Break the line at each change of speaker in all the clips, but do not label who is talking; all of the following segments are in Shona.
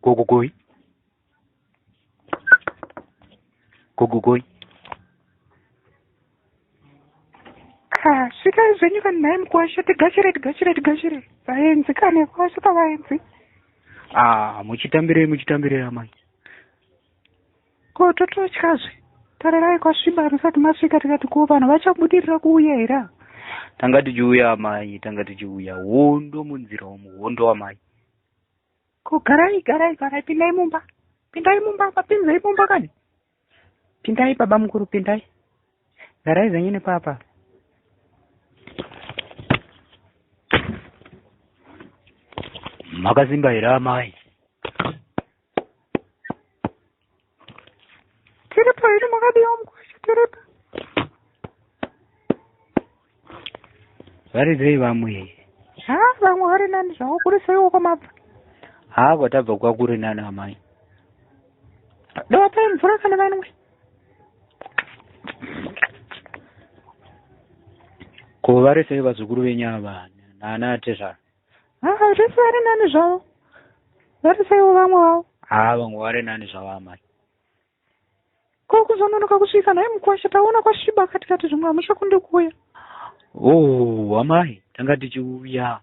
Gogogoi. Gogogoi.
Ah, svikai zvenyu kani nhai mukwasha, tigashire tigashire tigashire. Vaenzi kani kwasvika vaenzi.
Ah, muchitambirei muchitambirei amai.
Ko tototyazve. Tarirai kwasviba musati masvika tikati ko vanhu vachabudirira kuuya here ava?
Tanga tichiuya amai, tanga tichiuya. Hondo munzira umu, hondo amai.
Ko garai garai garai pindai mumba. Pindai mumba, vapinzei mumba kani. Pindai baba mukuru pindai. Garai zvenyu nepapa.
Makasimba here amai?
Tiripo here makadiwa mukwasha tiripo.
Vari sei vamwe?
Ha vamwe vari nani zvavo kuri seiwo kwamabva.
Ha kwatabva kwakuri nani amai.
Dovapai mvura kana vanwe.
Ko vari sei vazukuru venyu ava naana tezvara?
Ha vese vari nani zvavo. Vari seiwo vamwe vavo.
Ha vamwe vari nani zvavo amai.
Ko kuzononoka kusvika nhai mukwasha taona kwasviba katikati zvimwe hamuchakundi kuuya.
Oh amai tanga tichiuya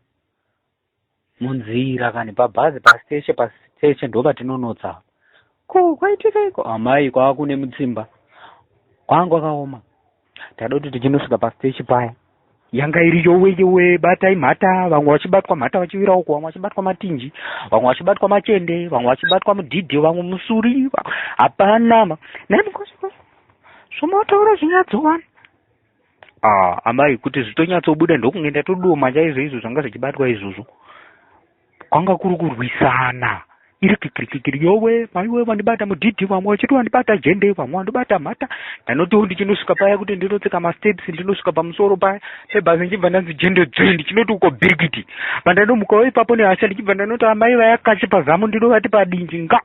munzira kani pabhazi pasiteche pasiteche ndopatinonotsa.
Ko kwaitika iko?
Amai kwakune mutsimba kwanga kwakaoma tada kuti tichinosvika pasitechi paya yanga iri yowe yowe batai mhata vamwe vachibatwa mhata vachiwira uko vamwe vachibatwa matinji vamwe vachibatwa machende vamwe vachibatwa mudhidhi vamwe musuri hapana
nhai mukwasha zvomotaura zvinyadzowani
ah amai kuti zvitonyatsobuda ndokunge ndatodoma chaizvo izvo zvanga zvichibatwa izvozvo kwanga kuri kurwisana iri kikirikikiri yowe maiwe vandibata mudhidhi vamwe vachiti vandibata jende vamwe vandibata mhata ndanotiwo ndichinosvika paya kuti ndinotsika masteps ndinosvika pamusoro paya pebhazi ndichibva ndanzi jende dzve ndichinoti uko birikiti pandanomukawo ipapo nehasha ndichibva ndanoti amai vaya kachi pazamu ndinovati padinji nga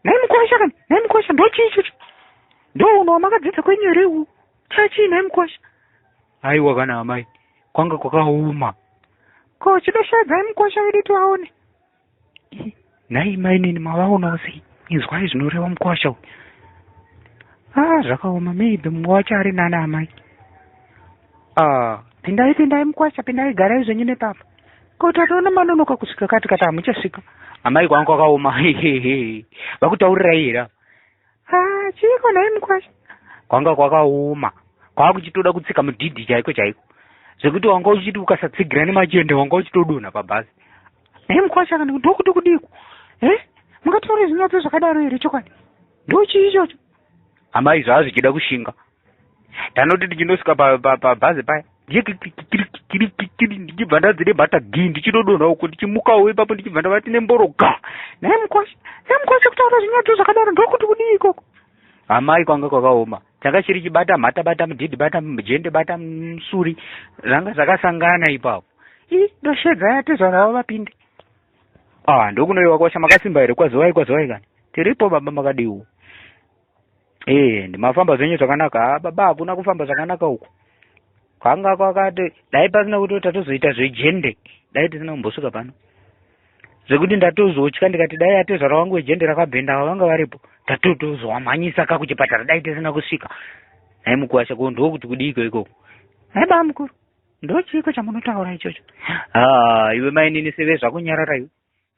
nhai mukwasha kani nhai mukwasha ndochii ichocho ndouno wamakadzidza kwenyu here uwu chachii nhai mukwasha
aiwa kana amai kwanga kwakaoma
ko chidoshaedzai mukwasha wedu tivaone
nhai mainini mavaonawo sei inzwai zvinoreva mukwasha uyu ah zvakaoma maybe mumwe wacho ari nani amai
ah pindai pindai mukwasha pindai garai zvenyu nepapa ko tatoona manonoka kusvika kati kati hamuchasvika
amai kwangu kwakaoma vakutaurirai here
Ah, chiiko nhai mukwasha?
Kwanga kwakaoma. Kwakuchitoda kutsika mudhidhi chaiko chaiko. Zvekuti wanga uchiti ukasatsigira nemachende wanga uchitodonha pabhazi.
Nhai mukwasha kana ndokuti kudiko? Eh? Mungataure zvinyatso zvakadaro here chokwadi? Ndochii ichocho?
Amai zvaa zvichida kushinga. Ndanoti ndichinosvika pabhazi paya ndichikirikirikiri ndichibva ndadzire bhata gi ndichitodonha uko ndichimukawo ipapo ndichibva ndavati nemboro ga
nhai mukwasha nhai mukwasha kutaura zvinyadzo zvakadaro ndokuti kudii ikoko
amai kwanga kwakaoma changa chiri chibata mhata bata mudhidhi bata mujende bata musuri zvanga zvakasangana ipapo
i doshedza yatezvara vavo vapinde
ah ndokunoiwa kwasha makasimba here kwazovai kwazovai kani tiripo baba makadiwo Eh, ndimafamba zvenyu zvakanaka. Ah, baba hakuna kufamba zvakanaka uku. Kwanga kwakati dai pasina kuti tatozoita zvejende, dai tisina kumbosvika pano. Zvekuti ndatozotya ndikati dai atezvara wangu wejende rakabhenda ava vanga varipo. Ndatotozowamhanyisa ka kuchipatara dai tisina kusvika. Nhai mukuwasha ko ndokuti kudiiko ikoko.
Nhai baba mukuru, ndochiiko chamunotaura ichocho?
Ah, iwe mainini seve zvakunyarara iwe.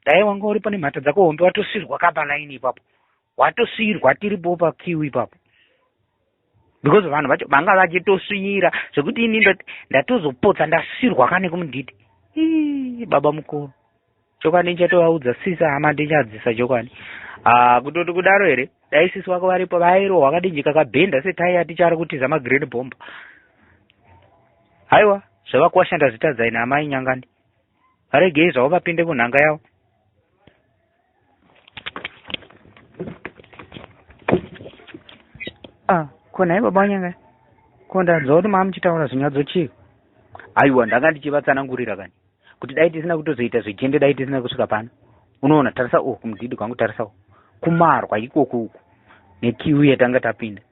Dai wanga uripo nemhata dzako hombe watosvirwa ka palaini ipapo. Watosvirwa tiripo pakiu ipapo. Because vanhu vacho vanga vachitosvira zvekuti ini ndatozopotsa ndasvirwa ka nekumudhidhi. Ii baba mukuru. Chokwadi ndichatovaudza sisi hama ndichadzisa chokwadi. Ah kutoti kudaro here? Dai sisi wako varipo vairohwa kadinjika kabhenda setai yatichari kutiza magreen bomb. Haiwa zvevakwasha ndazvitadza ini amai Nyangani. Varegei zvavo vapinde kunhanga yavo.
Ah, ko nhai baba wanyanga ko ndanzwa kuti maamuchitaura zvinyadzo chii
aiwa ndanga ndichivatsanangurira kani kuti dai tisina kutozoita zvejende dai tisina kusvika pano unoona tarisa uku kumudhidhi kwangu tarisa uku kumarwa ikoko uku nekiu yatanga tapinda